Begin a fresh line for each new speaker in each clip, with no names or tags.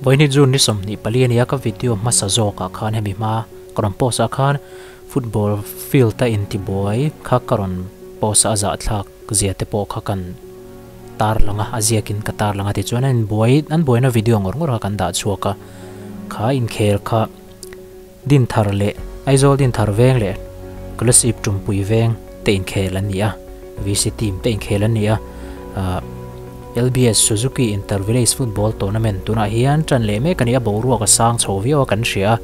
Vawiin June ni 24 a nia ka video hmasa zawkah khan hemi hma ka rawn post ah khan football field a intibuai kha ka rawn post a a zahthlak zia te pawh kha kan tar lang a a ziakin ka tar lang a tichuan an inbuai an buaina video ngawr ngawr kha kan dah chhuak a kha inkhel kha Dinthar leh Aizawl Dinthar veng leh Kolasib Tumpui veng te inkhel an ni a, VC team te inkhel an ni a. LBS Suzuki Inter Village Football Tournament tunah hian tan leh mek a ni a, boruak a sang chho viau a kan hria a,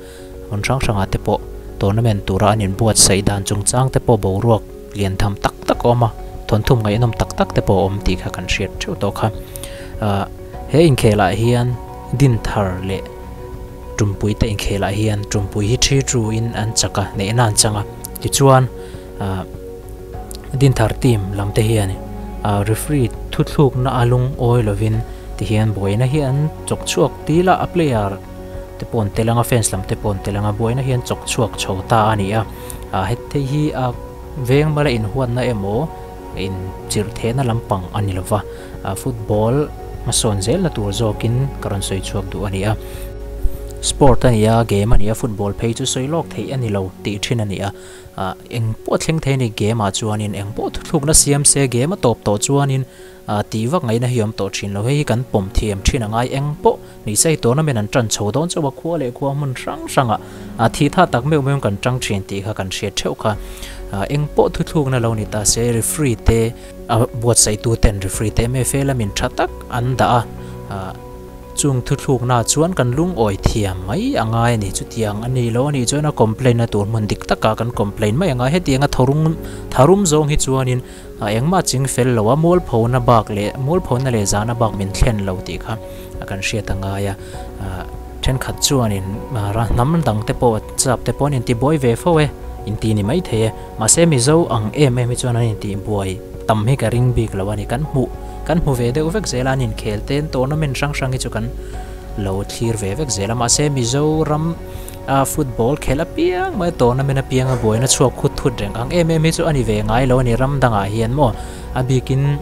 hmun hrang hrangah te pawh tournament tura an inbuatsaih dan chungchang te pawh boruak lian tham tak tak a awm a, thawnthu ngaihnawm tak tak te pawh a awm tih kha kan hriat theuh tawh kha. He inkhelah hian Dinthar leh Tumpui te inkhelah hian Tumpui hi thi tu in an chak a, nehna an chang a. Tichuan ah Dinthar team lam te hian ah referee thuthlukna a lungawi lovin tihian buaina hi an chawk chhuak dil a, a player te pawh an tel ang a, fans lam te pawh an tel ang a, buaina hi an chawk chhuak chho ta a ni a. Ah hethei hi a veng mala inhuatna emaw inchirh thehna lampang a ni lova. Football hmasawn zelna tur zawkin ka rawn sawi chhuak duh a ni a. Sport a ni a, game a ni a, football phei chu sawi lawk theih a ni lo tih thin a ni a. Eng pawh thleng thei a ni game ah chuanin eng pawh thuthlukna siam se game a tawp tawh chuanin tih vak ngaihna hi a awm tawh thin lo. Hei hi kan pawm thiam thin a ngai eng pawh ni se hei tournament an tan chho dawn chauh a, khua leh khua hmun hrang hrangah thih tha tak meuh meuhin kan tang thin tih kha kan hriat theuh kha. Eng pawh thuthlukna lo ni ta se referee te, A buatsaihtu ten referee te MFA lamin tha tak an dah a, chung thuthlukna chuan kan lungawi thiam mai a ngai a ni. Chutiang a ni lo a nih chuan a complaint na tur hmun dik takah kan complaint mai a ngai. Hetianga tharum tharum zawng hi chuanin engmah ching fel lo a, mualphona bak leh mualphona leh zahna bak min thlen lo tih kha kan hriat a ngai a. Thenkhat chuanin hnam dang te pawh chap te pawh an intibuai ve fo e, inti ni maithei e. Mahse Mizo ang em em hi chuan an intihbuai tam hi ka ring bik lo a ni. Kan hmuh kan hmu ve deuh vek zel a, an inkhel ten tournament hrang hrang hi chu kan lo thlir ve vek zel a. Mahse Mizoram a football khelh apiang mai tournament apianga buaina chhuak khut thut reng ang em em hi chu a ni ve ngai lo a ni. Ram dangah hian maw a bikin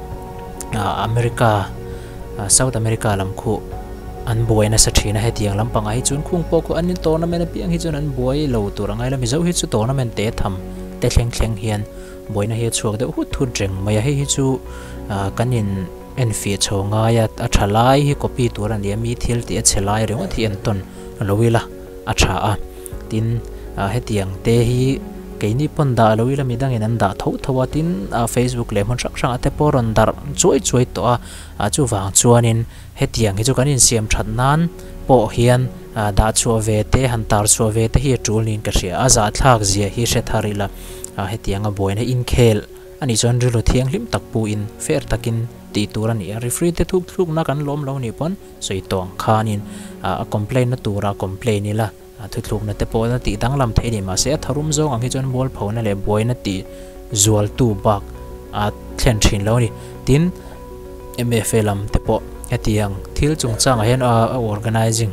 America South America lam khuh an buai nasa thin a, hetiang lampangah hi chuan khung pawh khu an in tournament apiang hi chuan an buai lo tur a ngai lo, Mizo hi chu tournament te tham te thleng thleng hian buaina hi a chhuak deuh hut hut reng mai a, hei hi chu kan in enfiah chho ngai a, a tha lai hi copy tur a ni a, mi thil tih a chhe lai ringawt hi entawn lo ila a tha a, tin hetiang te hi keini pawn dah lo ila midangin an dah tho tho a, tin Facebook leh hmun hrang hrangah te pawh rawn darh chuai chuai tawh a. A chuvang chuanin hetiang hi chu kan insiam that nan pawh hian dah chhuah ve te, han tar chhuah ve te hi a tul niin ka hria. A zahthlak zia hi hre thar ila, hetianga buaina inkhel a nih chuan rilru thianghlim tak puin fair takin tih tur a ni a. Referee te thuk thlukna kan lawm lo nih pawn sawi tawh ang khanin a complaint na tura complaint ila thuthlukna te pawh a tih danglam theih a ni. Mahse a tharum zawng ang hi chuan mualphona leh buaina tih zualtu bak a thlen thin lo a ni. Tin, MFA lam te pawh hetiang thil chungchangah hian a organizing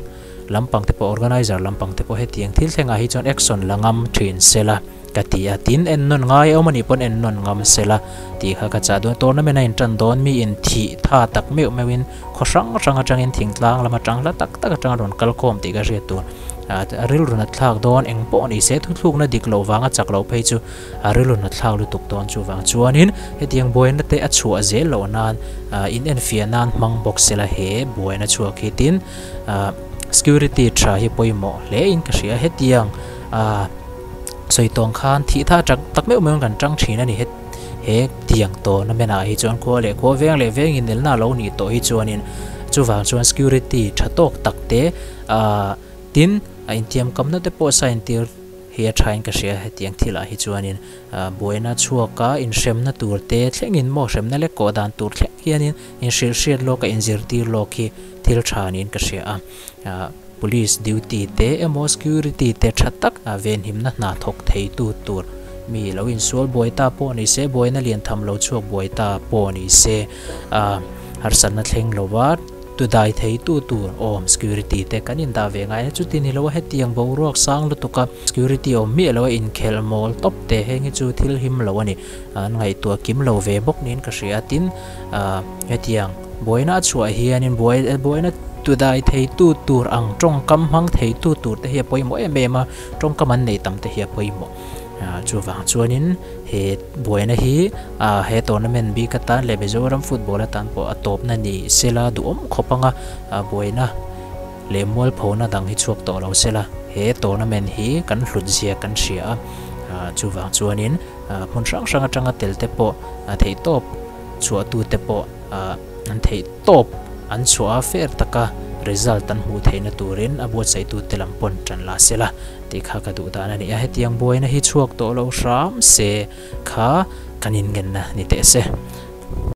lampang te pawh organizer lampang te pawh hetiang thil thlengah hi chuan action la ngam thin sela ka ti a. Tin, ennawn ngai a awm a nih pawn ennawn ngam sela tih kha ka chah dawn. Tournament a intan dawn mi inthih tha tak meuh meuhin Khaw hrang hrang atangin thingtlang lam atang hla tak tak atanga rawn kal khawm tih ka hriat tur. A rilru nat thlak dawn eng pawh ni se thuthlukna dik loh vanga chak loh phei chu a rilru nat thlak lutuk dawn chuvang chuanin hetiang buaina te a chhuah zel loh nan in enfiah nan hmang bawk sela he buaina chhuak hi tin security tha hi pawimawh hle in ka hria hetiang sawi tawng khan thih tha tak tak meuh meuh in kan tang thin a ni. He tiang tournament ah hi chuan khua leh khua veng leh veng inelna a lo nih tawh hi chuanin chuvang chuan security tha tawk tak te ahh tin a intiam kamna te pawh sign tir hi a thain ka hria hetiang thil ah hi chuanin ahh buaina chhuak a inhremna tur te thlengin maw hremna lek kawh dan tur thleng hianin inhrilh hriat lawk a inzirtir lawk hi thil tha niin ka hria a ahh Police duty te emaw security te tha tak a venhimna hna thawk thei tu tur mi lo insual buai ta pawh ni se, buaina lian tham lo chhuak buai ta pawh ni se, a harsatna thleng lova tu dai thei tu tur awm security te kan indah ve ngai a, chuti ni lo a hetiang boruak sang lutuk a security awm miah lo a inkhelh mawl tawp te heng hi chu thil him lo a ni, an ngaihtuah kim lo ve bawk niin ka hria a, tin hetiang buaina a chhuah hianin buai buaina. Tudai theitu tur ang tawngkam hmang theitu tur te hi a pawimawh em em a, tawngkam an nei tam te hi a pawimawh. Chuvang chuanin he buaina hi he tournament bik atan leh Mizoram football atan pawh a tawpna ni sela duhawm khawp anga buaina leh mualphona dang hi chhuak tawh lo sela he tournament hi kan hlut zia kan hria a, chuvang chuanin hmun hrang hrang atanga tel te pawh theihtawp chhuahtute pawh an theihtawp an chhuah a, fair taka result an hmuh theihna turin a buatsaitute lam pawn tan la sela tih kha ka duh dan a ni a, hetiang buaina hi chhuak tawh lo hram se kha kan inngenna ni teh se.